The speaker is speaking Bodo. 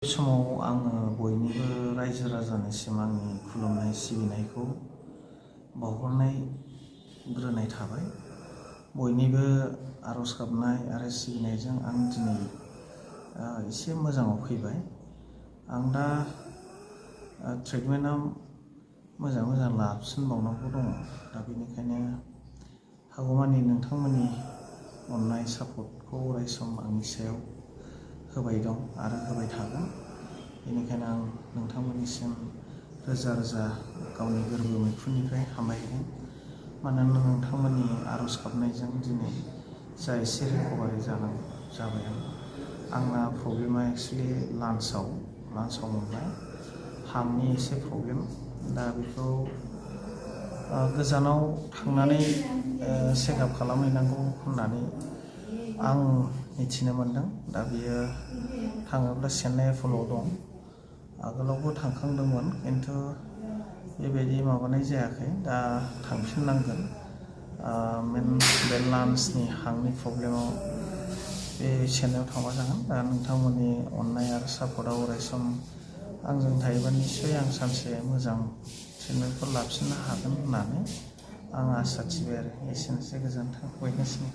समाव आङो बयनिबो रायजो राजानिसिम आंनि खुलुमनाय सिबिनायखौ बावहरनाय थाबाय। बयनिबो आरज गाबनाय आरो सिबिनायजों आं दिनै एसे मोजाङाव फैबाय। आं दा ट्रिटमेन्टआव मोजां लाफिनबावनांगौ दङ। दा बेनिखायनो हागौमानि नोंथांमोननि अननाय सापर्टखौ अरायसम आंनि सायाव होबाय दं आरो होबाय थागोन। बेनिखायनो आं नोंथांमोननिसिम रोजा रोजा गावनि गोरबो मैखुननिफ्राय हामबायगोन। मानोना नोंथांमोननि आरज गाबनायजों दिनै जा एसे रिकभारि जाबाय आंना प्रब्लेमा एक्सुवेलि लान्सआव मोनबाय। हार्टनि एसे प्रब्लेम। दा बेखौ गोजानाव थांनानै चेकआप खालामहैनांगौ होननानै आं मिथिनो मोनदों। दा बियो थाङोब्ला चेन्नाइ एप'ल'आव दं। आगोलावबो थांखांदोंमोन, खिन्थु बेबायदि माबानाय जायाखै। दा थांफिननांगोन। बे लान्सनि हार्टनि प्रब्लेमाव बे चेन्नाइआव थांबा जागोन। दा नोंथांमोननि अननाय आरो सापर्टआव अरायसम आंजों थायोबा निस्सय आं सानसे मोजां ट्रिटमेन्टखौ लाफिननो हागोन होननानै आं आसा थिबाय आरो। एसेनोसै, गोजोन्थों बयनिसिम।